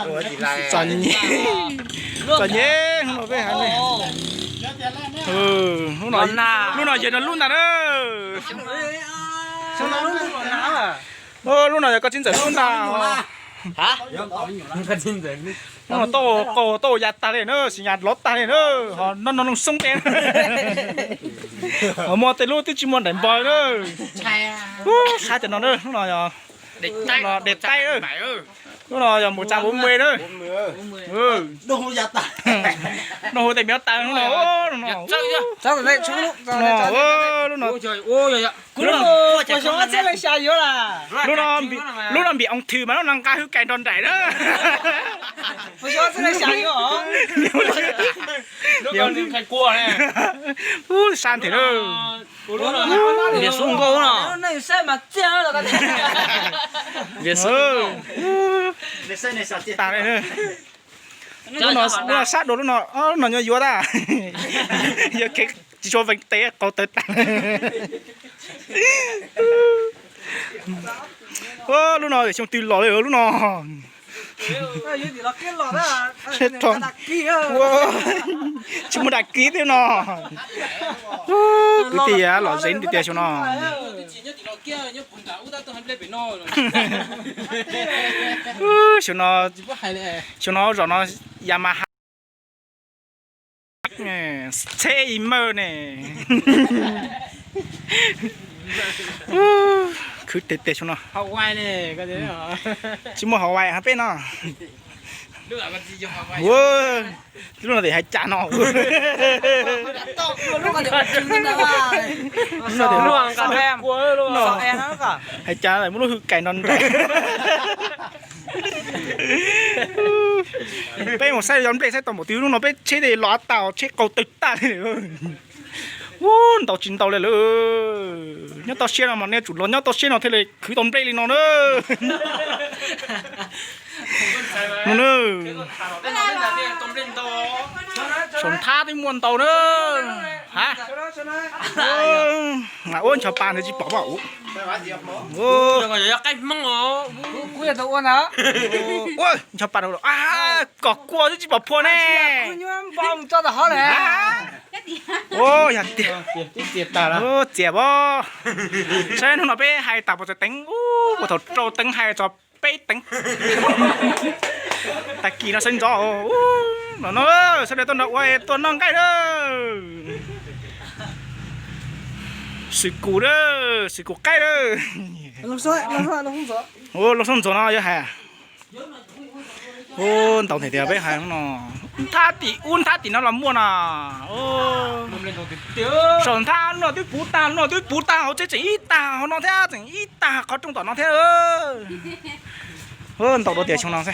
Txom nyem, txom nyem hnub no peb hais ne. Hnub no yog no lub ntag na. Lub no yog koj txiv ntxawm lub ntag. Hnub no tau qaug tau ya tag li na, sis nyas lov tag li na, ho no no loo xoob peb. Ho muaj tej lub twb tsis muaj daim npog na. Ub, sab cov no na, hnub no yog de taib. Lub no yog mus tsa npua muag na. Noj hu tej miv tas hnub no, lub no. Lub no, lub no npim oo thwm mas lub no nqa hwj kais nrog nraim na. Ub, sab ntev na. Vias xub nkauj no. Vias xub tas li. Lub no sab dua lub no, lub no nyob yuav tag. Yog kev tsis tshua vees tes qaug tawv tag. Lub no xyoo twg los li lub no. Tsis muaj dam kiv thiab no. Kwv tij lom zem tiag tiag xyoo no. Xyoo no, xyoo no zaum no Yamaha txheb ib mawj ne. Khwv tiag tiag xyoo no. Tsis muaj Hawaii hab peb no. Lub no tim hais cas no. Hais cas muaj lub hwj kais nrog nraim. Peb mus saib cov nplej saib tau npaum twg, lub no peb tsheb los tau, tsheb qaug tawg tag li. Ub, ntau tsis ntau li lawm. Nyob toj siab no mas nej tsum los nyob toj siab no thiaj li khwv tau nplej li no na. Saum nthab twb muaj ntau na. Ha, ua ncho pa ntawd tsis pom. Ua ncho pa, kom kua twb tsis pom phua ne. Yog tiag, txias as. Saib hnub no peb hais tas puas txog teev, puag thaum rau teev hais txog peb teev. Tag kis no sawv ntxov no, sawv daws tuaj nrog ua tuaj noj nqaij na. Xwm kum na, xwm kum qaib na. Lub sab ntxov no yog hais ntau tiag tiag peb hais no. Nthab tim ub nthab tim no los muaj na. Saum nthab no twb puv tag, no twb puv tag, hauv tsev tseem ib tag, hauv no thiab tseem ib tag qhov rooj tom no thiab. Ntau dua tias xyoo no xwb.